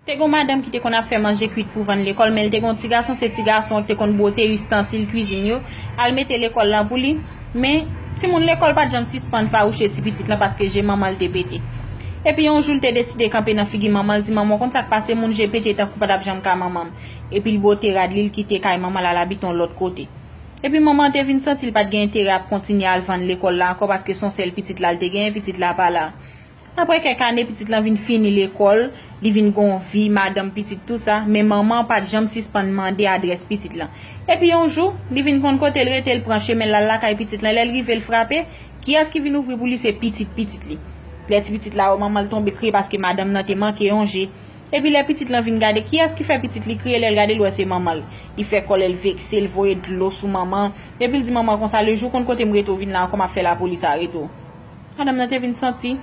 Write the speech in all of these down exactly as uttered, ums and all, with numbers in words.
Te gen yon madanm ki te konn ap fè manje kwit pou vann lekòl, men l te gen yon ti gason, se ti gason an ki te konn bwote istansil kwizin yo, al mete lekòl lan pou li. Men, timoun lekòl pa t janm sispann fawouche ti pitit lan paske je manman l te pete. Epi yon jou, l te deside kanpe nan figi manman l, di, "Manman, w konn sa k pase, moun je pete tankou pa t ap janm ka manman m." Epi l bwote rad li, l kite kay manman l, al abite yon lòt kote. Epi manman an te vin santi l pa t gen enterè ap kontinye al vann lekòl la ankò paske se yon sèl pitit la l te genyen, pitit la pa la. Apre kèk ane, pitit lan vin fini lekòl, li vin gen yon vi, madanm, pitit, tout sa, men manman an pa t janm sispann mande adrès pitit lan. Epi yon jou, li vin konn kote l rete, l pran chemen l al lakay pitit lan. Lè l rive, l frape, kiyès ki vin ouvri pou li? Se pitit pitit li. Lè ti pitit la wè manman l tonbe kriye paske madanm nan te manke yon je. Epi lè pitit lan vin gade, kiyès ki fè pitit li kriye? Lè l gade, l wè se manman l. Li fè kòlè, l vekse, l voye dlo sou manman an. Epi l di manman an konsa, "Le jou w konn kote m rete, w vin la ankò, m ap fè lapolis arete w." Madanm nan te vin santi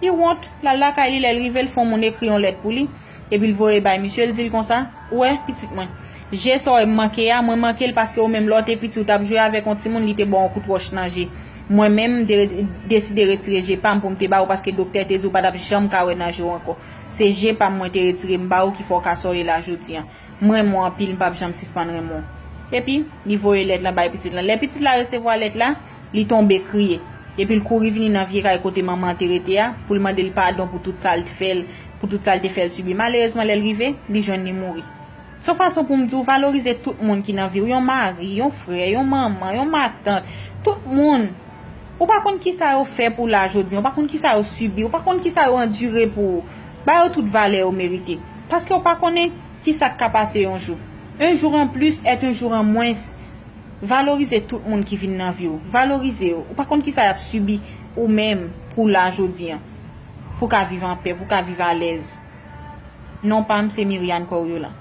li wont, l al lakay li, lè l rive, l fè yon moun ekri yon lèt pou li, epi l voye bay misye, l di l konsa, "Ou wè, pitit mwen, je sa w wè m manke a, mwen manke l paske ou menm lè w te piti, w t ap jwe avèk yon timoun, li te ba w yon kout wòch nan je. Mwen menm, m te re-, deside retire je pa m pou m te ba ou paske doktè te di w pa t ap janm ka wè nan je w ankò. Se je pa m mwen te retire m ba ou ki fè w ka sa w ye la jodi an. M renmen w anpil, m p ap janm sispann renmen w." Epi, li voye lèt lan bay pitit lan. Lè pitit la resevwa lèt la, li tonbe kriye. Epi l kouri vini nan vye kay kote manman an te rete a, pou l mande l padon pou tout sa l te fè l, pou tout sa l te fè l sibi. Malerezman, lè l rive, li jwenn li mouri. Se yon fason pou m di w, valorize tout moun ki nan vi w, yon mari, yon frè, yon manman, yon matant, tout moun. Ou pa konn kisa yo fè pou w la jodi an, ou pa konn kisa yo sibi, ou pa konn kisa yo andire pou ou. Ba yo tout valè yo merite. Paske ou pa konnen kisa k ka pase yon jou. Un jour en plus est un jour en moins. Valorize tout moun ki vin nan vi w. Valorize yo. Ou pa konn kisa y ap sibi ou menm pou w la jodi an. Pou w ka viv anpè, pou w ka viv alèz. Non pa m se Myriane Coriolan.